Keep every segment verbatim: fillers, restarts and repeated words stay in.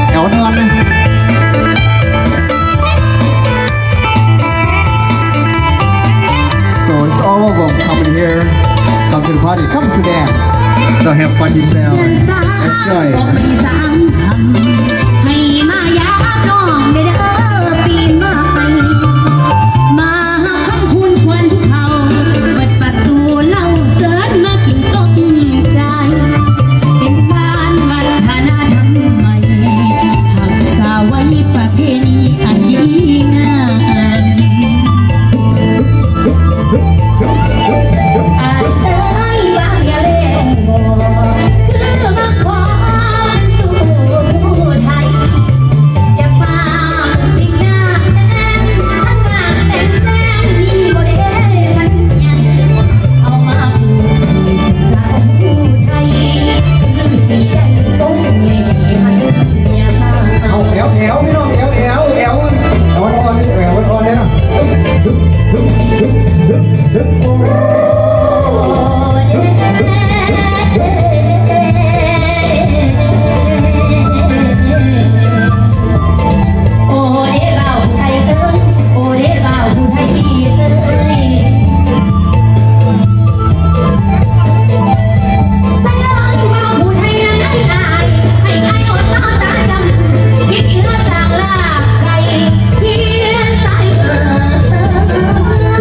แถวนอนนะ So it's all of them coming here. Come to the party. Come to dance. So have fun yourself. Enjoy. บอกไม่สามคำให้มายามน้องเด้อปีใหม่ มาคำคูณควรเขา เปิดประตูเล่าเสิร์ชมากินต้มไก่ เป็นบ้านวัฒนธรรมใหม่ รักษาไว้ประเพณีอันดีงาม อาเอ้ยว่าอย่าเล่นบ่คือมาขอสู่ผู้ไทย อย่าปากติงหน้าแดง ท่านว่าแต่งแดงมีบ่ได้มันใหญ่ เอามาผูกสาวผู้ไทย คือสีแดงต้มใหญ่มันอย่ามา เอาแอวแอวพี่น้องแอวแอวแอว อ่อนๆ นี่แหววอ่อนๆ เลยเนาะ โอเด้บ่าวผู้ไทยเอ้ย โอเด้บ่าวผู้ไทยเอ้ย ไปเลยบ่าวผู้ไทยนั้นให้อาย ให้อายอดตาตาจำ คิดเหลือจากลาไก่ เพียงใจเออ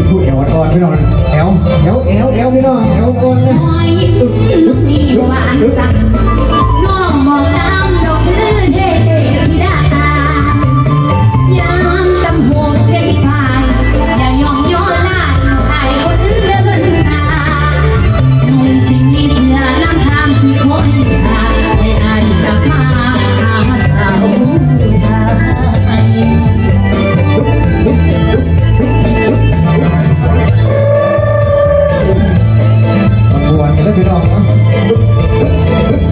พูดแอวอ่อนๆ พี่น้อง แอว แอว แอว แอว พี่น้อง แอวอ่อนนะ น้องบอกตามดอกเลือเดชธิดา ยามตำหกเจ็บพาย อย่ายอมย่อลาดไอ้คนอื่นเดินหน้า นุ่งสิ่งนี้เพื่อนำทางที่คนหา ให้อายกลับมาหาสาวไทย ขบวนกันแล้วพี่น้องเนาะ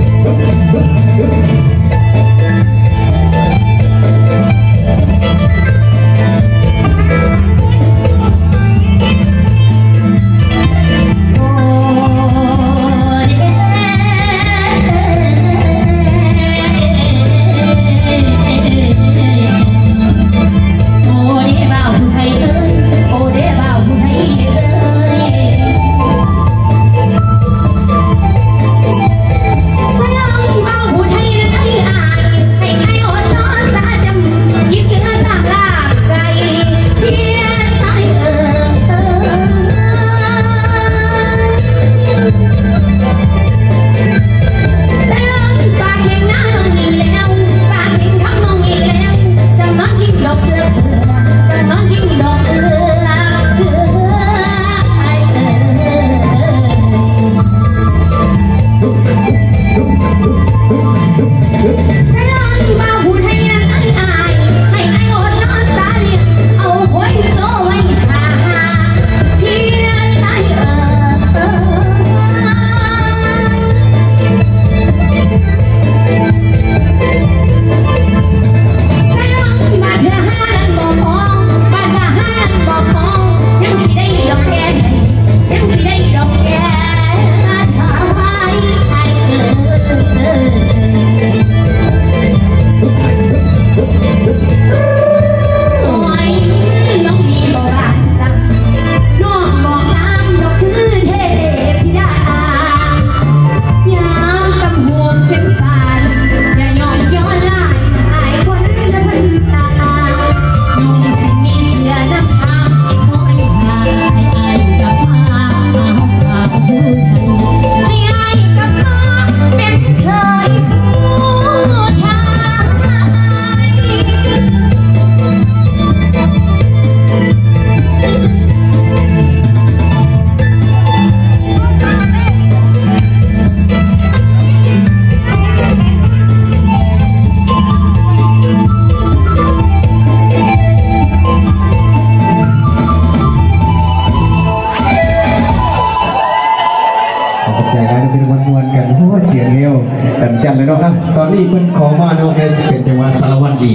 ขอบใจหลาย ที่เป็นมวลๆกัน โอ้ เสียงเฮวกันจังเลยเนาะ อ่ะ ตอนนี้เพิ่นขอมาเนาะ ในเป็นจังหวะสารวันดี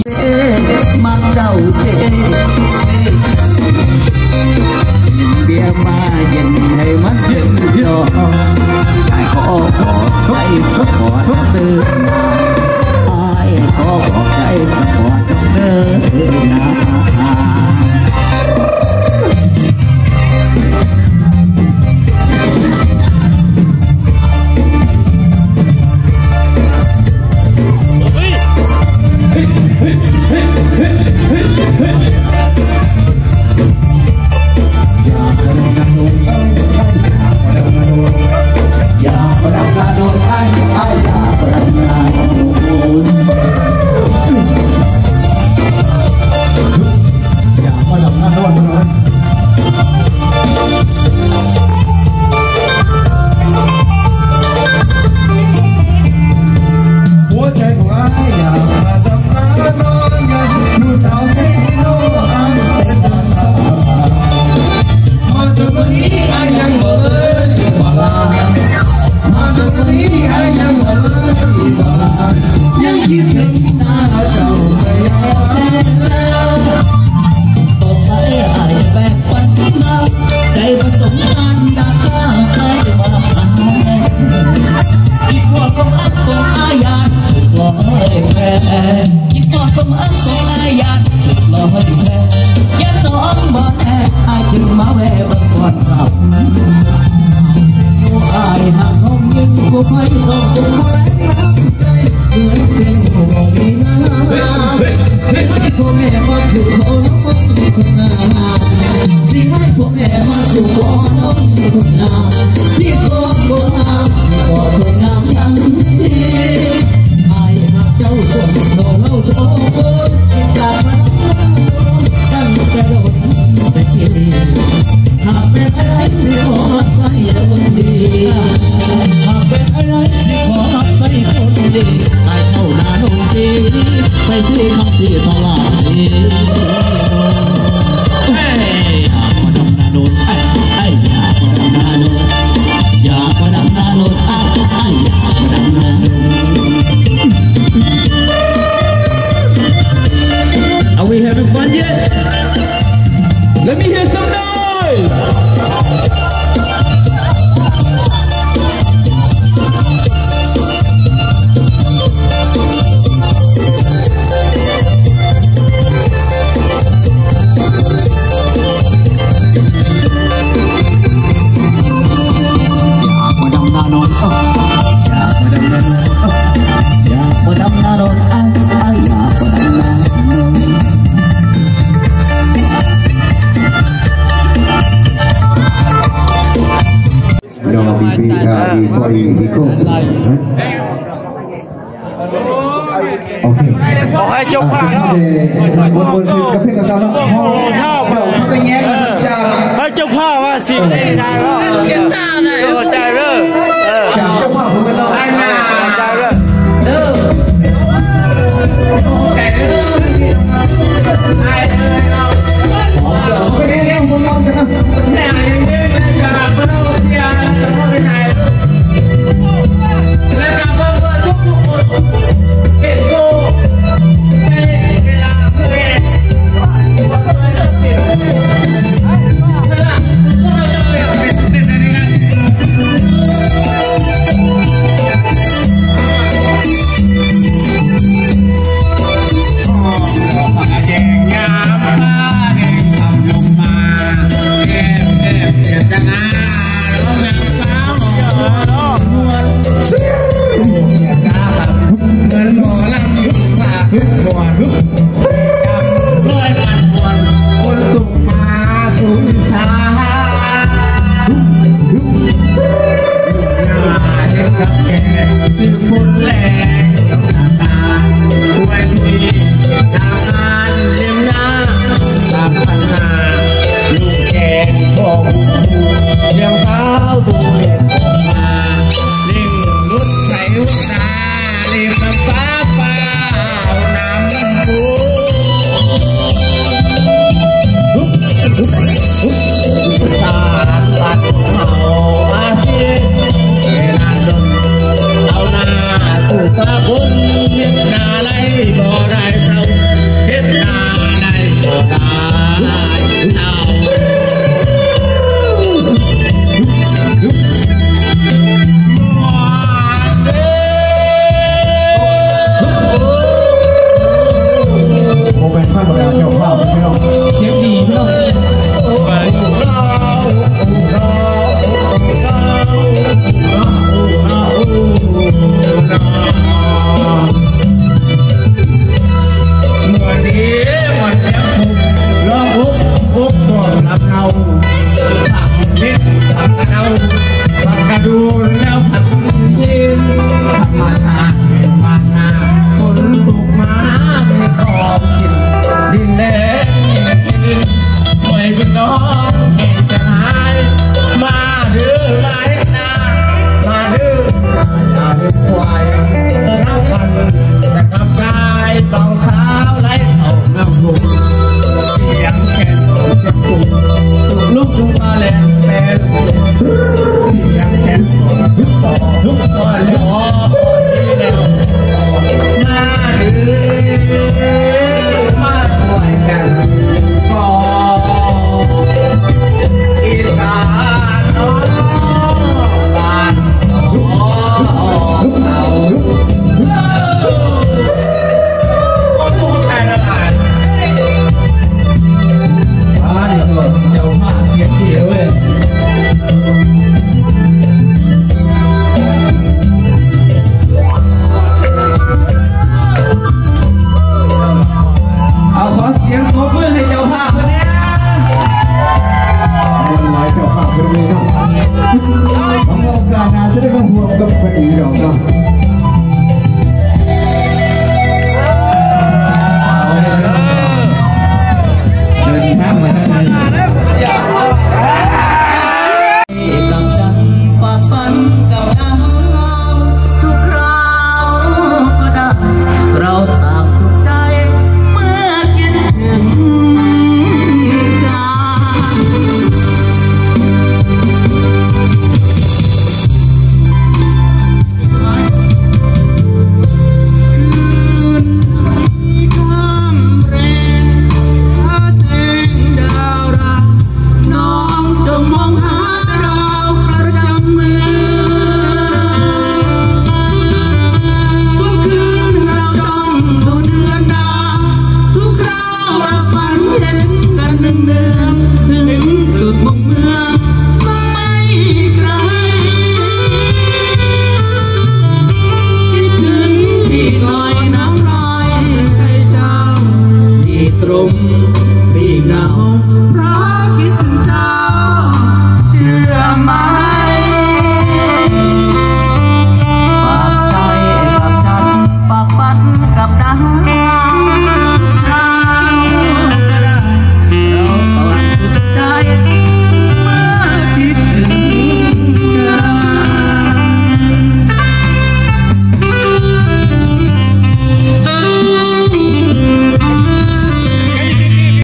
มักเจ้าเจ้ เบียร์มาเย็นให้มันเย็นจอ ไอ้ขอขอไอ้สปอร์ตเติม ไอ้ขอขอไอ้สปอร์ตเติมนะ หัวใจของอ้ายอยากมาทำนา นอนอยู่ผู้สาวเซโน อ้ายเป็นทางสาว มาจนวันนี้อ้ายยังบ่เลิกบ่ลา มาจนวันนี้อ้ายยังบ่เลิกบ่ลา ยังคิดถึงหน้าเจ้าตลอดเวลา ตกใจอ้ายแบกปันมา ใจผสมกันดักหน้าอ้ายว่าอ้าย อีกว่าก็อักของอ้ายยาน อีกว่าเอ้ยแฟน คิดทอดความอักของอายาน รอให้แพ้ ยันน้องบ่แพ้ อายจึงมาแวะเบิ่งก่อนครับ อยู่อายหักน้องยิ่งกว่าใคร ต้องเป็นคนแรกรับใจ เหมือนเช่นหัวมีน้ำ ให้พ่อแม่มาถูกขอน้องคนงาม สิให้พ่อแม่มาสู่ขอน้องคนงาม ที่ครอบครัวงาม ขอคนงามทั้งที อ้ายหักเจ้าจนเท่าเราสองคน จากวันนั้นตั้งแต่โดนแต่ที หากเป็นอะไรที่ขอรับใช้คนดี หากเป็นอะไรที่ขอรับใช้คนดี อ้ายเท่านาโนนที ไปซื้อคำที่ตลาดที เฮ้ย อยากมาดำนาโนน เอ้ย เอ้ย อยากมาดำนาโนน อยากมาดำนาโนน เอ้ย เอ้ย อยากมาดำนาโนน Are we having fun yet? Let me hear some noise. อยากมาดำนาโนน อยากมาดำนาโนน อยากมาดำนาโนน อ้าย อ้าย อยากมาดำนาโนน No, we, we, uh, we, we, we go. โอเค ขอให้เจ้าภาพเนาะ อ่ะ เดี๋ยว พวกเราก็ พวกเราก็ พวกเราก็ เดี๋ยวเขาไปแย่งกัน เออ จาก ให้เจ้าภาพว่าสิ เออ ได้แล้ว เสียงตาเลย เออ ใจเด้อ เออ จากเจ้าภาพผมกันเนาะ ใจเด้อ เออ ใจเด้อ ใจเด้อ เขาไปแย่งกัน พวกเรากันนะ เ บักกระดูนแล้วพันยินธรรมชาติบ้านนาฝนตกมาไม่ขอกินดินแดงดิน ไว้พี่น้องเก่งจะหายมาเด้อหลายนามาเด้อตาเด้อควายทั้งพันนะครับกายเบาเท้าไร้เขาน้ำลงเสียงแคนเสียงสูงลูกทุ่งมาแลงแซงเสียงแคนสองลูกสองลูกก่อนเลยอ๋อนี่แหละ มาเด้อมาช่วยกันก่ออีสานน้องบ้านน้องเราก็ดูแต่ละหลาน อ่าเดี๋ยวก่อนเดี๋ยวมาเสียงเสียเว้ย เอาขอเสียงตบมือให้เจ้าภาพคนนี้มวลหลายเจ้าภาพคนนี้เนาะของโอกาสหน้าจะได้มาพบกับคนอีกดอกเนาะเอาเลยเนาะเดินทางมา